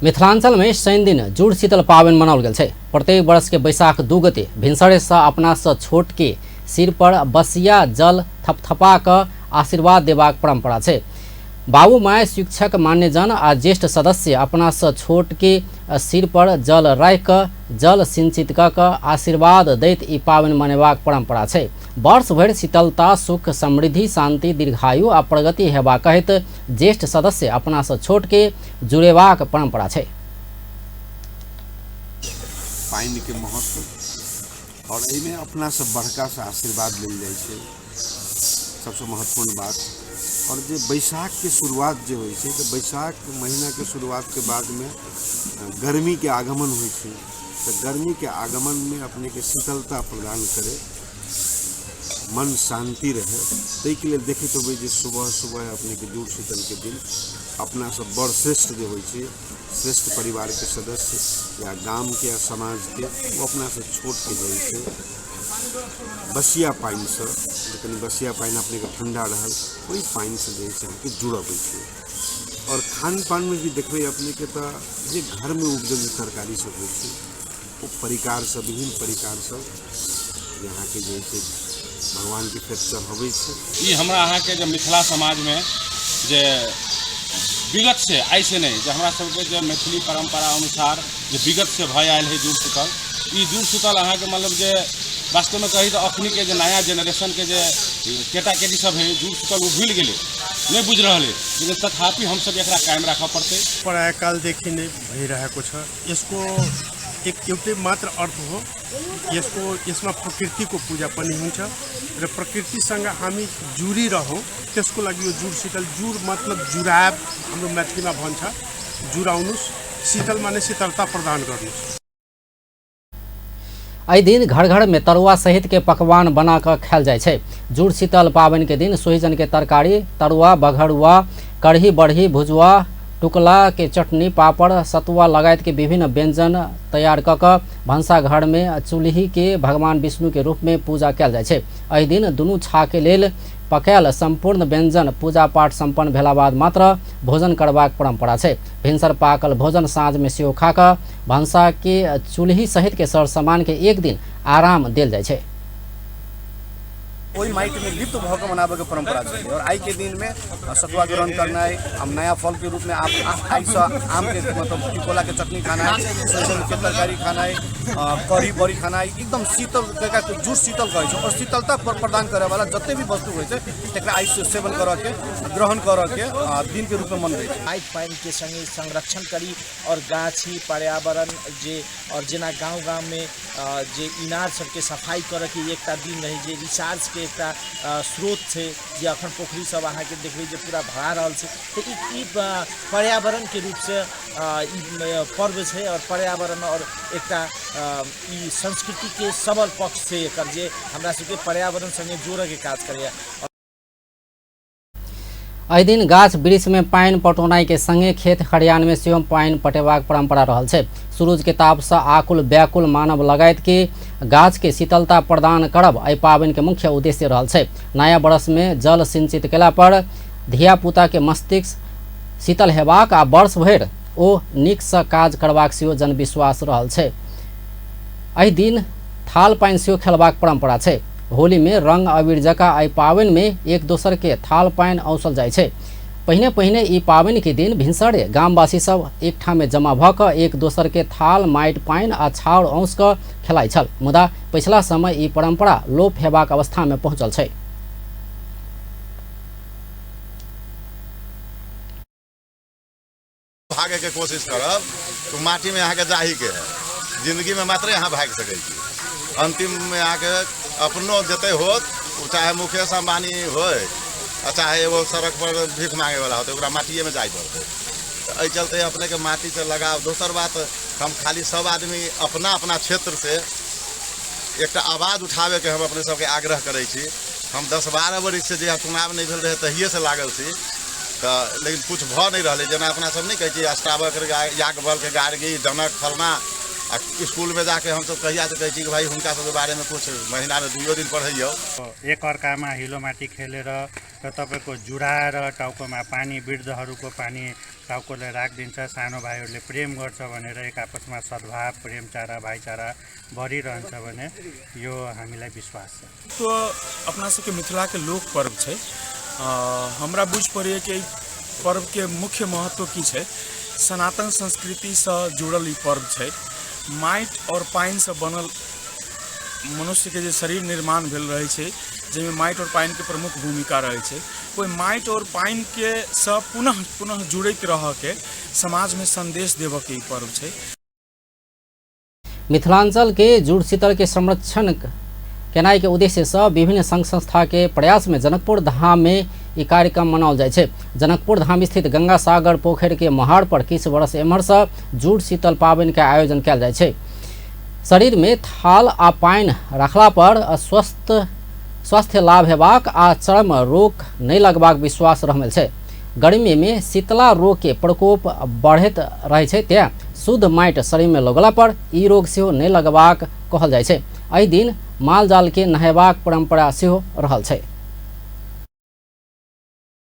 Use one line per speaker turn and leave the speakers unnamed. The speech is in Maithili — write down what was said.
मिथिलांचल में शनि दिन जुड़ शीतल पाबनि मनाओल गेल छै। प्रत्येक वर्ष के बैसाख 2 गते भिनसरे से अपना से छोट के सिर पर बसिया जल थपथपा कऽ आशीर्वाद देबाक परंपरा छै। बाबू my, शिक्षक, मान्यजन आ ज्येष्ठ सदस्य अपना से छोट के सिर पर जल राखि कऽ जल सिंचित कऽ कऽ आशीर्वाद दैत ई पाबनि मनेबाक परंपरा छै। वर्ष भरि शीतलता, सुख, समृद्धि, शांति, दीर्घायु आ प्रगति हेबाक कहैत ज्येष्ठ सदस्य अपना से छोट के जुड़ेबाक परंपरा छै।
पानि के महत्व और एहिमे अपना से बड़का से आशीर्वाद लेल जाइ छै, सबसे महत्वपूर्ण बात। और जे बैसाख के शुरुआत जे होइ छै, तऽ बैसाख महीना के शुरुआत के बाद में गर्मी के आगमन होइ छै, तऽ गर्मी के आगमन में अपने के शीतलता प्रदान करे, मन शांति रहे, ताहिके लेल देखैत होबै जे सुबह सुबह अपने के जुड़ शीतल के दिन अपना सब बड़ श्रेष्ठ जे होइ छै, श्रेष्ठ परिवार के सदस्य या गाम के या समाज के, ओ अपना से छोट के जे छै बसिया पानिसँ, जे कनि बसिया पानि अपनेके ठण्डा रहल, ओहि पानिसँ जे छै अहाँके जुड़बै छै। आओर खान पानमे भी देखबै अपनेके तऽ जे घरमे उपजल जे तरकारी सब होइ छै, ओ परिकारसँ, विभिन्न परिकारसँ जे अहाँके जे छै भगवानके फेर चढ़बै छै।
ई हमरा अहाँके जे मिथिला समाजमे जे विगत से, आइ से नहि, जे हमरा सबके जे मैथिली परम्परा अनुसार जे विगत से भऽ आयल है जुड़ शीतल, ई जुड़ शीतल अहाँके मतलब जे वास्तवमे कही तऽ अखनीके जे नया जेनरेशनके जे केटा केटी सब है, जुड़ शीतल ओ भूलि गेलै, नहि बुझि रहल है, लेकिन तथापि हमसब एकरा कायम राखऽ पड़तै।
प्रायःकालदेखि नै भइरहेको छ। यसको एक एउटै मात्र अर्थ हो, यसमा प्रकृतिको पूजा पनि हुन्छ र प्रकृतिसँग हामी जुडिरहौँ, त्यसको लागि यो जुड शीतल। जुड मतलब जुराब, हाम्रो मैथिलीमा भन्छ जुराउनुस्, शीतल माने शीतलता प्रदान गर्नुस्।
एहि दिन घर घर में तरुआ सहित के पकवान बना कऽ खायल जाइ छै। जुड़ शीतल पाबनि के दिन सोहिजन के तरकारी, तरुआ, बघरुआ, कढ़ी, बरही, भुजुआ, टुकला के चटनी, पापड़, सतुआ लगायत के विभिन्न व्यंजन तैयार कऽ कऽ भनसा घर में चूल्ही के भगवान विष्णु के रूप में पूजा कयल जाइ छै। एहि दिन दुनू छा के लेल पकायल संपूर्ण व्यंजन पूजा पाठ संपन्न भेला बाद मात्र भोजन करबाक परंपरा छै। भिनसर पाकल भोजन साँझ में सेहो खा कऽ भनसा के चूल्ही सहित के सर सामान के एक दिन आराम देल जाइ छै।
ओहि माटिमे लिप्त भऽ कऽ मनाबैके परम्परा छै और आइके दिनमे सतुआ ग्रहण करनाइ, आब नया फलके रूपमे आइसँ आमके मतलब टिकोलाके चटनी खानाइ, सोहिजनके तरकारी खानाइ, कढ़ी बड़ी खानाइ, एकदम शीतल, जुड़ शीतल कहै छै और शीतलता प्रदान करैवला जते भी वस्तु होइ छै तकरा आइ सेवन करऽके, ग्रहण करऽके दिनके रूपमे मनबै छै।
माटि पानिके सङ्गे संरक्षण करी और गाछी पर्यावरण जे और जेना गाँव गाँवमे जे इनार सबके सफाइ करऽके एकटा दिन रहै, जे रिचार्जके एकटा स्रोत छै, जे अखन पोखरि सब अहाँके देखबै जे पूरा भरा रहल छै, तऽ ई पर्यावरणके रूपसँ ई पर्व छै और पर्यावरण और एकटा ई संस्कृतिके सबल पक्ष छै एकर, जे हमरा सबके पर्यावरण सङ्गे जोड़ऽके काज करैए।
एहि दिन गाछ वृक्ष में पानि पटौनाइ के संगे खेत खरिहान में सेहो पानि पटेबाक परंपरा रहल छै। सूरज के ताप से आकुल व्याकुल मानव लगायत के गाछ के शीतलता प्रदान करब एहि पाबनि के मुख्य उद्देश्य रहल छै। नया वर्ष में जल सिंचित केला पर धिया पुता के मस्तिष्क शीतल हेबाक आ वर्ष भरि ओ नीक से काज करबाक सेहो जनविश्वास रहल छै। एहि दिन थाल पानि सेहो खेलबाक परंपरा छै। होली में रंग अबीर जकाँ एहि पाबनि में एक दोसर के थाल पानि औंसल जाइ छै। पहिने पहिने ई पाबनि के दिन भिनसरे गामवासी सब एक ठाम जमा भऽ कऽ एक दोसर के थाल माटि पानि आ छाउर औंस कऽ खेलाइ छल, मुदा पछिला समय ई परंपरा लोप हेबाक अवस्था में पहुंचल छै।
भागे के कोशिश करब तो माटी में अहाँके जाही के है, जिंदगी में मात्र अहाँ भागि सकै छी। अंतिम में अहाँके अपनो जते होत, ओ चाहे मुकेश अंबानी होय आ चाहे एगो सड़क पर भीख मांगे वाला होते, ओकरा माटिए में जाय पड़तै। तऽ एहि चलते अपने के माटी से लगाव। दोसर बात, हम खाली सब आदमी अपना अपना क्षेत्र से एकटा आवाज उठाबे के हम अपने सबके आग्रह करै छी। हम 10-12 बरिस से जहिया चुनाव नहीं भेल रहे तहिए से लागल छी, तऽ लेकिन कुछ भऽ नहीं रहलै। जेना अपना सब नहीं कहै छी अष्टावक्र, याज्ञवल्क्य, गार्गी, जनक, फलना, आ इसकुलमे जाके हमसब कहियासँ कहै छी कि भाइ हुनका सबके बारेमे किछु महीनामे दुइयो दिन पढ़ैयौ।
एक अर्कामा हिलो माटी खेलेर र तपाईँको जुराएर टाउकोमा पानी, वृद्धहरूको पानी टाउकोले राखिदिन्छ, सानो भाइहरूले प्रेम गर्छ भनेर एक आपसमा सद्भाव, प्रेमचारा, भाइचारा बढिरहन्छ भने यो हामीलाई विश्वास छ।
तो अपना सबके मिथिलाके लोक पर्व छै। हमरा बुझि पड़ैए कि एहि पर्वके मुख्य महत्व की छै। सनातन संस्कृतिसँ जुड़ल ई पर्व छै। माटि आओर पानिसँ बनल मनुष्यके जे शरीर निर्माण भेल रहै छै, जाहिमे माटि आओर पानिके प्रमुख भूमिका रहै छै, ओहि माटि आओर पानिके सँ पुनः पुनः जुड़ैत रहऽके समाजमे सन्देश देबऽके ई पर्व छै।
मिथिलांचल के जुड़ शीतल के संरक्षण केनाइ के उद्देश्य से विभिन्न संघ संस्था के प्रयास में जनकपुर धाम में ई कार्यक्रम मनाओल जाइ छै। जनकपुर धाम स्थित गंगा सागर पोखरि के महाड़ पर किछु वर्ष एम्हर से जुड़ शीतल पाबनि के आयोजन कयल जाइ छै। शरीर में थाल आ पानि रखला पर स्वास्थ्य लाभ हेबाक आ चर्म रोग नहि लगबाक विश्वास रहल छै। गर्मी में शीतला रोग के प्रकोप बढ़ैत रहै छै, तें शुद्ध माटि शरीर में लगला पर ई रोग सेहो नहि लगबाक कहल जाइ छै। एहि दिन माल जाल के नहेबाक परंपरा सेहो रहल छै।